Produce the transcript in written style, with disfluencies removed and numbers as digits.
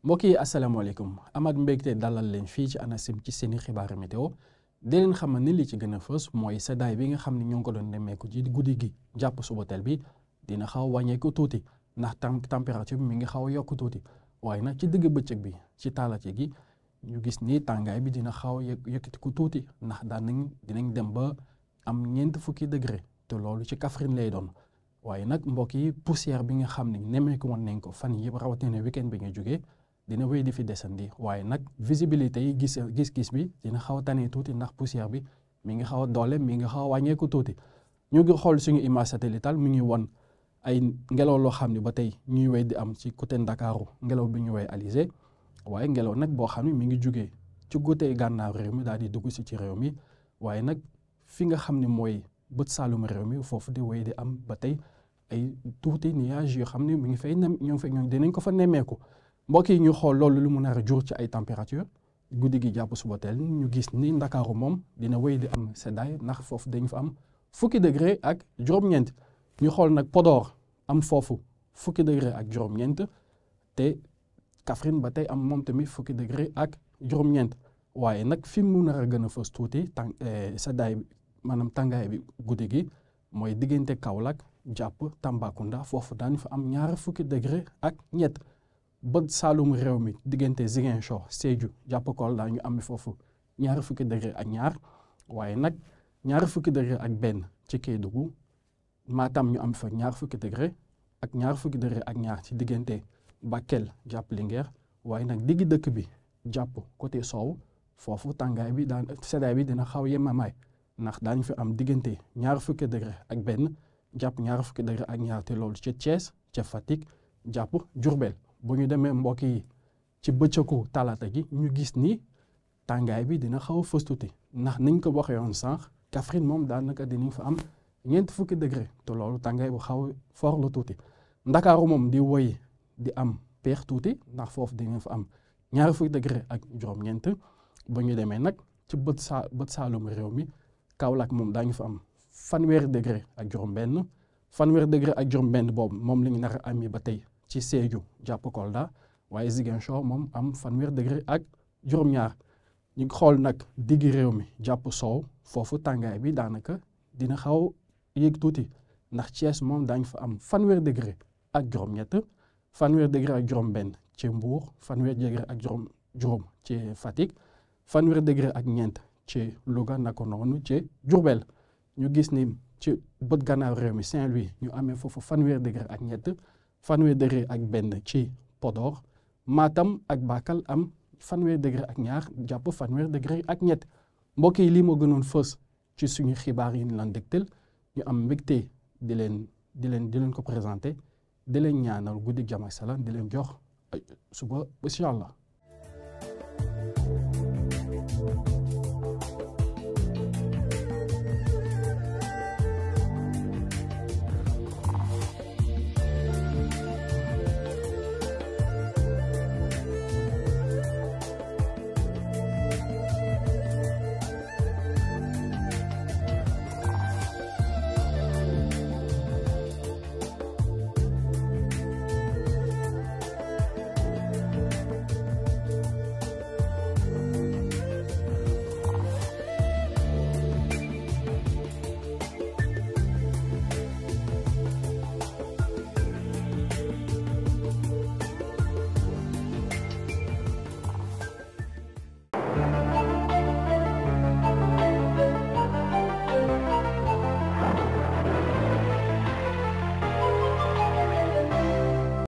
mbokk yi asalaamaaleykum amaat mbégte dalal leen fii ci ANACIM ci seeni xibaar météo di leen xamal ni li ci gën a fës mooy seddaay bi nga xam ne ñoo ngi ko doon nemmeeku ci guddi gi jàpp suba teel bi dina xaw a wàññeeku tuuti ndax température bi mi ngi xaw a yokk tuuti waaye nag ci digg bëccëg bi ci talaata gi ñu gis ni tàngaay bi dina xaw a yëkkatiku tuuti ndax dinañ dem ba am 40 degré te loolu ci Kaffrine lay doon waaye nag mbokk yi poussière bi nga xam ne nemmeeku woon nañ ko fan yëpp rawatina weekend bi nga jógee dina wéy di fi desandi waaye nag visibilité yi gis-gis bi dina xaw a tane tuuti ndax poussière bi mi ngi xaw a doole mi ngi xaw a wàññeeku tuuti ñu ngi xool suñu image satellitale mi ngi won ay ngelaw loo xam ne ba tey ñuy wéy di am ci côté Ndakaaru ngelaw bi ñu wéy alizé waaye ngelaw nag boo xam ne mi ngi jugee ci côté gànnaaw réew mi daal di dugg si ci réew mi waaye nag fi nga xam ne mooy bët saalum réew mi foofu di wéy di am ba tey ay tuuti nuage yoo xam ne mi ngi fay ñoom dinañ ko fa nemmeeku. mbokk yi ñu xool loolu lu mu nar a jur ci ay température guddi gi jàpp suba teel ñu gis ni Ndakaaru moom dina wéy di am seddaay ndax foofu dañ fa am 10 degré ak juróom-ñeent ñu xool nag Podor am foofu 10 degré ak juróom-ñeent te Kaffrine ba tey am moom tamit 10 degré ak juróom-ñeent waaye nag fi mu nar a gën a fës tuuti seddaay maanaam tàngaay bi guddi gi mooy diggante Kaolack jàpp Tambacounda foofu daañu fa am 20 degré ak ñett. bët saalum réew mi diggante Ziguinchor Sédhiou jàpp Kolda ñu am foofu 20 degré ak ñaar waaye nag 20 degré ak benn ci Kédougou Matam ñu am fa 20 degré ak 20 degré ak ñaar ci diggante Bakel jàpp Linguère waaye nag digg dëkk bi jàpp côté Sow foofu tàngaay bi seddaay bi dina xaw yemamaay ndax daañu fi am diggante 20 degré ak benn jàpp 20 degré ak ñaar te loolu ca Thiès ca Fatick jàpp Diourbel. bu ñu demee mbokk yi ci bëccëgu talaata gi ñu gis ni tàngaay bi dina xaw a fës tuuti ndax niñ ko waxee woon sànq Kaffrine moom daanaka dinañ fa am 40 degré te loolu tàngaay bu xaw a fort la tuuti Ndakaaru moom di woy di am peex tuuti ndax foofu dinañ fa am 20 degré ak juróom-ñeent bu ñu demee nag ci bët saalum réew mi Kaolack moom daañu fa am 30 degré ak juróom-benn 30 degré ak juróom-benn boobu moom la ñu nar a am ba tey. ci Sédhiou jàpp Kolda waaye Ziguinchor moom am 30 degré ak juróom-ñaar ñu xool nag diggi réew mi jàpp Sow foofu tàngaay bi daanaka dina xaw yéeg tuuti ndax Thiès moom daañ fa am 30 degré ak juróom-ñett 30 degré ak juróom-benn ci Mbour 30 degré ak juróom ci Fatick 30 degré ak ñeent ci Louga naka noonu ci Diourbel ñu gis ni ci bët gannaaw réew mi Saint-Louis ñu amee foofu 30 degré ak ñett. 30 degré ak benn ci Podor Matam ak Bakel am 30 degré ak ñaar jàpp 30 degré ak ñett mbokk yi lii moo gënoon fës ci suñu xibaar yi ñu leen dégtal ñu am mbégte di leen ko présenté di leen ñaanal guddi jàmm ak salaam di leen jox suba incha allah.